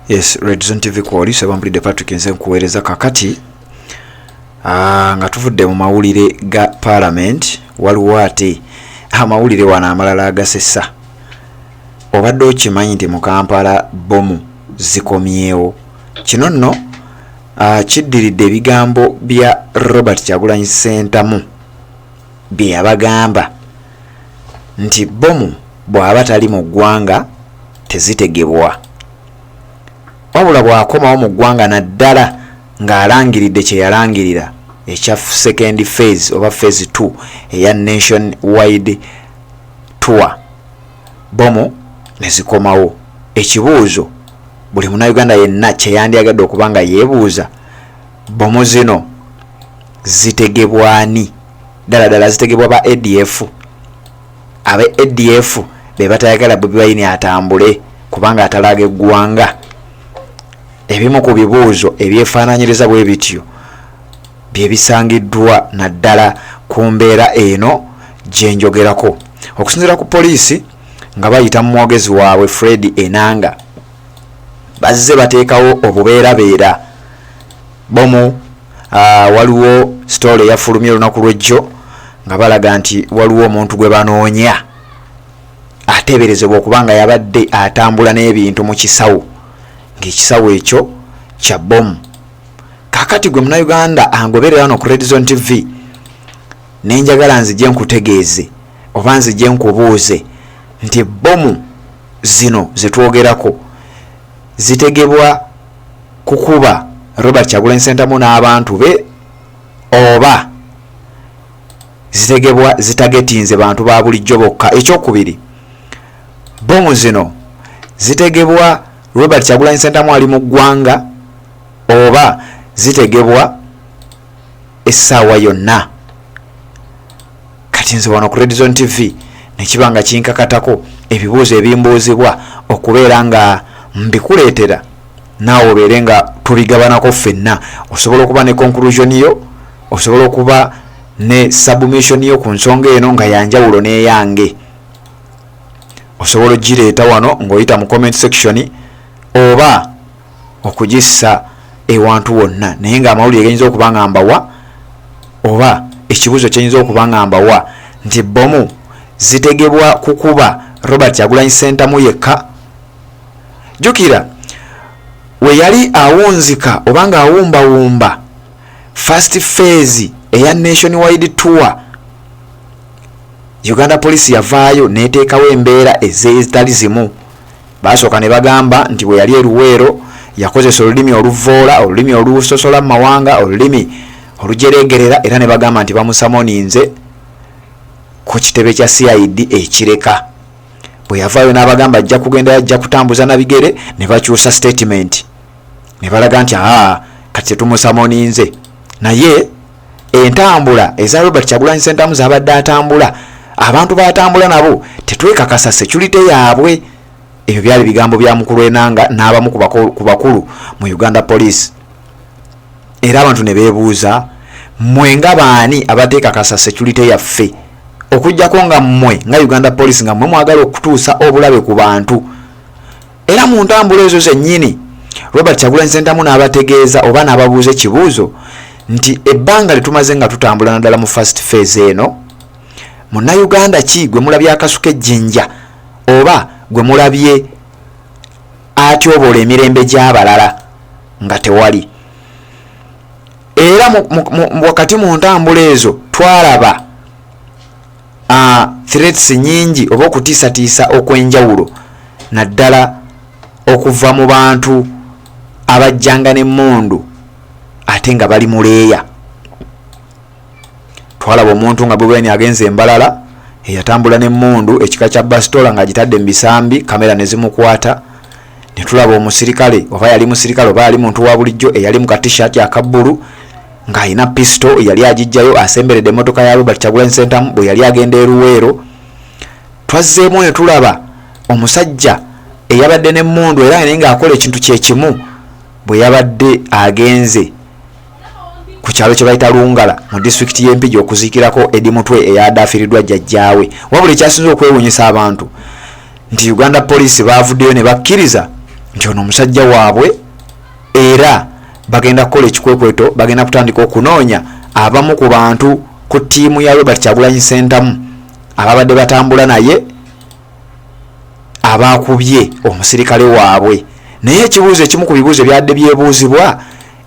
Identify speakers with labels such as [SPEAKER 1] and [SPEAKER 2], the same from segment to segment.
[SPEAKER 1] Yes, Red Zone TV kwoli sebampulidde Patrick nze nkuweereza kakati. Nga tuvudde mu mawulire ga parliament, waliwo ate amawulire wano amalala agasesa. Obadde okimanyi nti mu Kampala bbomu zikomyewo? Kino nno kiddiridde ebigambo bya Robert Kyagulanyi Ssentamu bye yabagamba nti bbomu bw'aba tali mu ggwanga tezitegebwa, wabula bw'akomawo mu ggwanga, naddala ng'alangiridde kye yalangirira ekya second phase oba phase 2 eya nation wide tour, bomu ne zikomawo. Ekibuuzo buli Munnayuganda yenna kyeyandyagadde okuba nga yeebuuza, bomu zino zitegebwani? Ddala ddala zitegebwa ba ADF? Aba ADF be batayagala Bobi Wine atambule kubanga atalaga eggwanga? Ebimu ku bibuuzo ebyefaananyiriza bwe bityo bye bisangiddwa naddala ku mbeera eno gye njogerako. Okusinziira ku poliisi nga bayita mu mwogezi waabwe Fred Enanga, bazze bateekawo obubeerabeera bomu. Waliwo sitoola eyafulumye olunaku lw'ejjo nga balaga nti waliwo omuntu gwe banoonya ateeberezebwa okuba nga yabadde atambula n'ebintu mu kisawo, ng'ekisawo ekyo kya bomu. Kakati gwe Munnayuganda angoberera wano ku Red Zone TV, nenjagala nzije nkutegeeze oba nzije nkubuuze nti bomu zino zetwogerako zitegebwa kukuba Robert Kyagulanyi Ssentamu n'abantu be, oba zitegebwa zitagetinze bantu ba bulijjo bokka? Ekyokubiri, bomu zino zitegebwa Robert Kyagulanyi Ssentamu ali mu ggwanga, oba zitegebwa essaawa yonna? Kati nze wano ku Red Zone TV nekiba nga kinkakatako ebibuuzo ebimbuuzibwa okubeera nga mbikuleetera, naawe obeere nga tubigabanako ffenna. Osobola okuba ne conclusion yo, osobola okuba ne submission yo ku nsonga eno nga yanjawulo n'eyange. Osobola ogireeta wano ng'oyita mu comment section oba okugissa ewantu wonna. Naye ng'amawulire gayinza okuba nga mbawa, oba ekibuuzo kyenyinza okuba nga mbawa, nti bomu zitegebwa kukuba Robert Kyagulanyi Ssentamu yekka? Jjukira we yali awunzika oba nga awumbawumba first phase eya nation wide tour, Uganda Police yavaayo neteekawo embeera ezitali zimu. Basooka ne bagamba nti bwe yali eruweero yakozesa olulimi oluvoola, olulimi olusosola mu mawanga, olulimi olujeregerera, era ne bagamba nti bamusamoninze ku kitebe kya CID ekireka. Bwe yavaayo n'abagamba ajja kugenda, ajja kutambuza na bigere, ne bakyusa statement ne balaga nti aa, kati tetumusamoninze. Naye entambula eza Robert Kyagulanyi Ssentamu zabadde atambula, abantu batambula nabo tetwekakasa security yaabwe. Ebyo byali bigambo bya mukulu Enanga n'abamu ku bakulu mu Uganda Police. Era abantu ne beebuuza, mmwe nga baani abateekakasa security yaffe, okuggyako nga mmwe nga Uganda Police nga mmwe mwagala okutuusa obulabe ku bantu? Era mu ntambula ezo zennyini Robert Kyagulanyi Ssentamu n'abategeeza oba n'ababuuza ekibuuzo nti ebbanga lyetumaze nga tutambula, naddala mu first phase eno, Munnayuganda ki gwe mulabye akasuka ejjinja oba gwe mulabye atyoboola emirembe gy'abalala? Nga tewali. Era wakati mu ntambula ezo twalaba threats nyingi oba okutiisatiisa okw'enjawulo, naddala okuva mu bantu abajjanga n'emmundu ate nga bali muleeya. Twalaba omuntu nga Bobi Wine agenze embalala eyatambula n'emmundu ekika kya basitola ng'agitadde mu bisambi, kamera ne zimukwata. Ne tulaba omusirikale, oba yali musirikale oba yali muntu wa bulijjo, eyali mu katishaati aka bbulu ng'alina pisito, yali agijjayo asemberedde emmotoka ya Robert Kyagulanyi Ssentamu bwe yali agenda e Luweero. Twazzeemu ne tulaba omusajja eyabadde n'emmundu era naye ng'akola ekintu kye kimu bwe yabadde agenze ku kyalo kye bayita Lungala mu disitulikiti y'Empigi okuziikirako Eddie Mutwe eyadaafiiriddwa jjajjaawe. Wabula ekyasinze okwewuunyisa abantu nti Uganda Police baavuddeyo ne bakkiriza nti ono omusajja waabwe, era bagenda kukola ekikwekweto, bagenda kutandika okunoonya abamu ku bantu ku ttiimu ya Robert Kyagulanyi Ssentamu ababadde batambula naye abaakubye omusirikale waabwe. Naye ekibuuzo, ekimu ku bibuuzo ebyadde byebuuzibwa,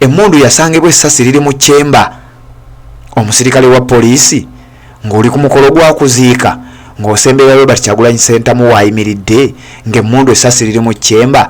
[SPEAKER 1] emmundu yasangibwa essasi liri mu chamber, omusirikale wa poliisi ng'oli ku mukolo gwa kuziika, ng'osemberera Robert Kyagulanyi Ssentamu waayimiridde, ng'emmundu essasi liri mu chamber.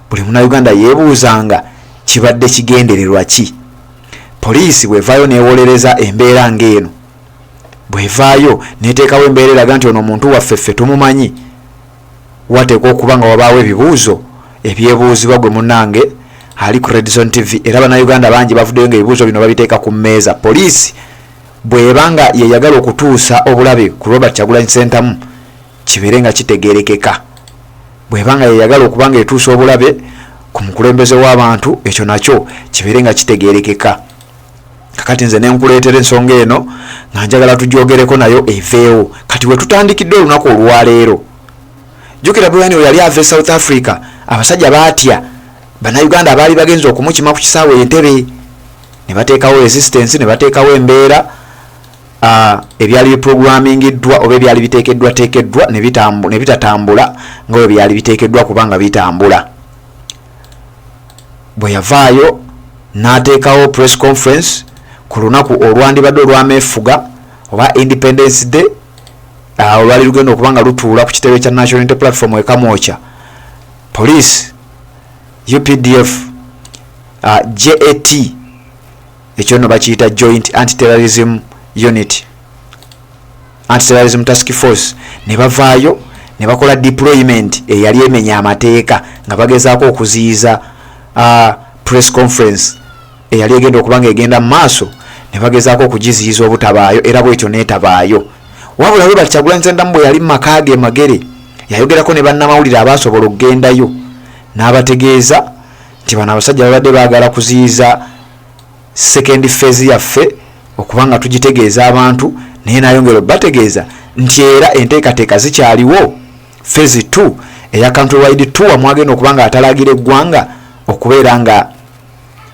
[SPEAKER 1] Buli Munnayuganda yeebuuzanga kibadde kigendererwa ki? Poliisi bw'evaayo n'ewolereza embeera ng'eno, bw'evaayo n'eteekawo embeera eraga nti ono omuntu waffe ffe tumumanyi, wateekwa okuba nga wabaawo ebibuuzo ebyebuuzibwa. Gwe munnange ali ku Redson TV, era Bannayuganda bangi bavuddeyo nga ebibuuzo bino babiteeka ku mmeeza. Poliisi bw'eba nga yeyagala okutuusa obulabe ku Robert Kyagulanyi Ssentamu, kibeere nga kitegerekeka. Bw'eba nga yeyagala okuba nga etuusa obulabe ku mukulembeze w'abantu, ekyo nakyo kibeere nga kitegerekeka. Kakati nze nenkuleetera ensonga eno nga njagala tugyogereko nayo eveewo. Kati we tutandikidde olunaku olwaleero, jjukira Bobi Wine yali ava e South Africa, abasajja baatya Bannayuganda abaali bagenza okumukima ku kisaawe Entebe, ne bateekawo resistance, ne bateekawo embeera. Ebyali biprogrammingiddwa oba ebyali biteekeddwa teekeddwa ne bitatambula nga bwe byali biteekeddwa kubanga bitambula. Bwe yavaayo n'ateekawo press conference ku lunaku olwandibadde olw'ameefuga oba Independence Day, olwali lugenda okuba nga lutuula ku kitebe kya National Unity Platform e Kamwokya, police, UPDF, JAT, ekyo nno bakiyita Joint Antiterrorism Unit, Antiterrorism Task Force, ne bavaayo ne bakola deployment eyali emenya amateeka nga bagezaako okuziyiza press conference eyali egenda okuba nga egenda mu maaso, ne bagezaako okugiziyiza obutabaayo, era bwetyo neetabaayo. Wabula Robert Kyagulanyi Ssentamu bwe yali mu maka ge Magere, yayogerako ne bannamawulire abaasobola okugendayo, n'abategeeza nti bano abasajja babadde baagala kuziyiza second phase yaffe okuba nga tugitegeeza abantu, naye nayongera obategeeza nti era enteekateeka zikyaliwo, phase 2 eya country wide tour mwagenda okuba nga atalagira eggwanga okubeera nga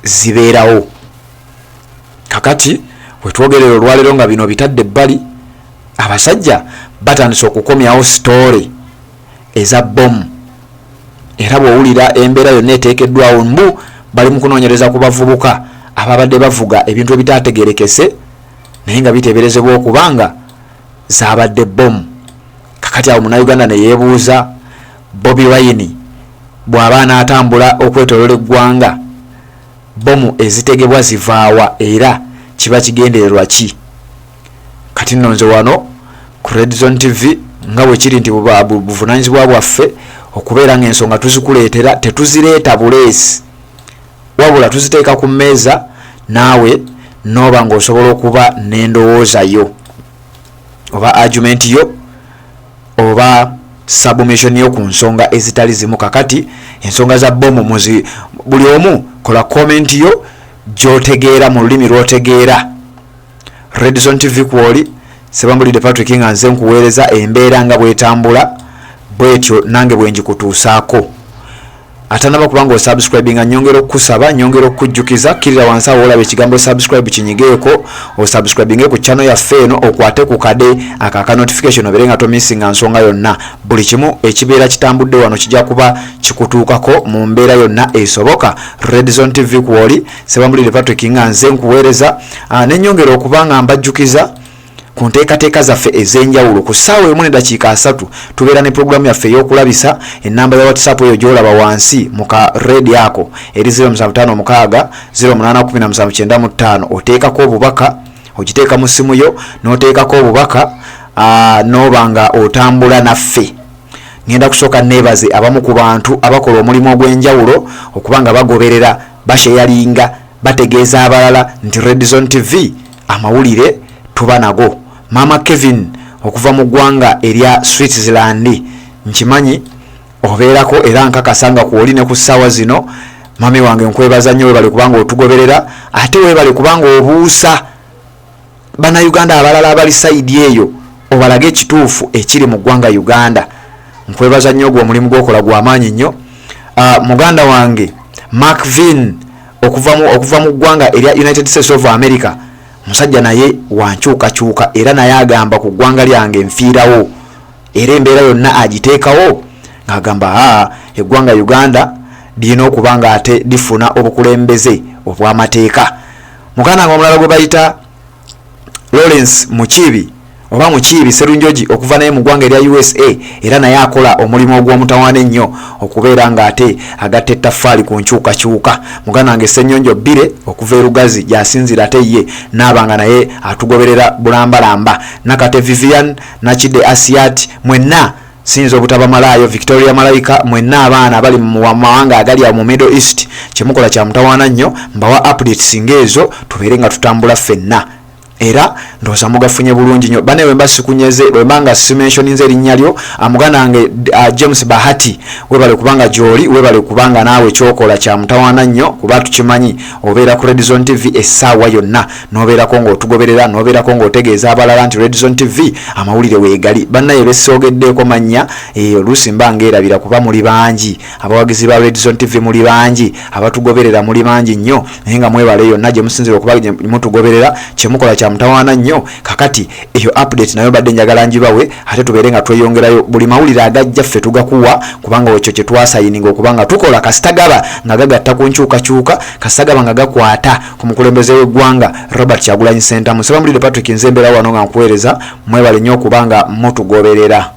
[SPEAKER 1] zibeerawo. Kakati wetwogerera olwaleero nga bino bitadde ebbali, abasajja batandise okukomyawo story eza bomu, era bw'owulira embeera yonna eteekeddwawo, mbu bali mu kunoonyereza ku bavubuka ababadde bavuga ebintu ebitaategerekese naye nga biteeberezebwa okuba nga zabadde bomu. Kakati awo Munnayuganda ne yeebuuza, Bobi Wine bw'aba anaatambula okwetoolola eggwanga, bomu ezitegebwa zivaawa era kiba kigendererwa ki? Kati nno nze wano ku Redzone TV, nga bwe kiri nti buvunanyizibwa bwaffe okubeera nga ensonga tuzikuleetera, tetuzireeta buleesi, wabula tuziteeka ku mmeeza, naawe nooba ng'osobola okuba n'endowooza yo oba argument yo oba submission yo ku nsonga ezitali zimu. Kakati ensonga za bomu muzi, buli omu kola comment yo gy'otegeera mu lulimi lw'otegeera. Redson TV kwoli, Sebambulidde Patrick, nga nze nkuweereza embeera nga bwetambula bwetyo nange bwe njikutuusaako. Atanaba kubanga osubscribinga, nyongera okukusaba, nyongera okukujjukiza, kkirira wansi awo olaba ekigambo subscribe, kinyigeeko osubscribinge ku channel yaffe eno, okwate ku kade ako aka notification, obeere nga tomissinga nsonga yonna. Buli kimu ekibeera kitambudde wano kijja kuba kikutuukako mu mbeera yonna esoboka. Redzone TV kwoli, Sebambulire Patrick, nga nze nkuweereza. Nenyongera okuba nga mbajjukiza ku nteekateeka zaffe ez'enjawulo. Ku ssaawa 1:30 tubeera ne puroguramu yaffe ey'okulabisa. Ennamba ya WhatsApp eyo gy'olaba wansi mu ka red ako eri 0756 081795. Oteekako obubaka, ogiteeka mu ssimu yo n'oteekako obubaka, n'oba nga otambula naffe. Ngenda kusooka neebaze abamu ku bantu abakola omulimu ogw'enjawulo okuba nga bagoberera, basharinga, bategeeza abalala nti Redzone TV amawulire tuba nago. Maama Kevin okuva mu ggwanga erya Switzerland, nkimanyi obeerako era nkakasa nga kwoli ne ku ssaawa zino. Mami wange, nkwebaza nnyo, webale kubanga otugoberera, ate webale kubanga obuusa Bannayuganda abalala abali side eyo, obalage ekituufu ekiri mu ggwanga Uganda. Nkwebaza nnyo, ogwo omulimu gwokola gw'amaanyi nnyo. Muganda wange Mark Vin okuva mu ggwanga erya United States of America, musajja naye wankyukakyuka, era naye agamba ku ggwanga lyange nfiirawo, era embeera yonna agiteekawo ng'agamba aa eggwanga Uganda lirina okuba nga ate lifuna obukulembeze obw'amateeka. Muganda wange omulala gwe bayita Lawrence Mukiibi oba Mukiibi Serunjogi okuva naye mu ggwanga erya USA, era naye akola omulimu ogw'omutawaana ennyo okubeera ng'ate agatta ettaffaali ku nkyukakyuka. Muganda wange Ssenyonjo Bbire okuva e Lugazi gy'asinziira, ate ye naaba nga naye atugoberera bulambalamba. Nakate Vivian, Nakidde Asiat, mwenna siyinza obutabamalaayo. Victoria Malayika, mwenna abaana abali mu mawanga agali awo mu Middle East, kyemukola kya mutawaana nnyo. Mbawa updates ng'ezo tubeere nga tutambula ffenna, era ndowooza mugafunye bulungi nnyo. Bane, wemba sikunyeze, bwemba nga simentioninze erinnya lyo, muganda wange James Bahati, webale kubanga gyoli, webale kubanga naawe kyokola kya mutawaana nnyo, kuba tukimanyi obeera ku Redzone TV essaawa yonna, n'obeerako ng'otugoberera, n'obeerako ng'otegeeza abalala nti Redzone TV amawulire weegali. Bannaye bessoogeddeeko mannya, oluusi mba ngeerabira kuba muli bangi. Abawagizi ba Redzone TV muli bangi, abatugoberera muli bangi nnyo, naye nga mwebale yonna gye musinzira okuba mutugoberera, kyemukola kya mutawaana nnyo. Kakati eyo update nayo mbadde njagala ngibawe, ate tubeere nga tweyongerayo. Buli mawulire agajja ffe tugakuwa, kubanga ekyo kye twasayininga okuba nga tukola, kasita gaba nga gagatta ku nkyukakyuka, kasita gaba nga gakwata ku mukulembeze w'eggwanga Robert Kyagulanyi Ssentamu. Ssebamulidde Patrick, nze mbeera wano nga nkuweereza. Mwebale nnyo okuba nga mutugoberera.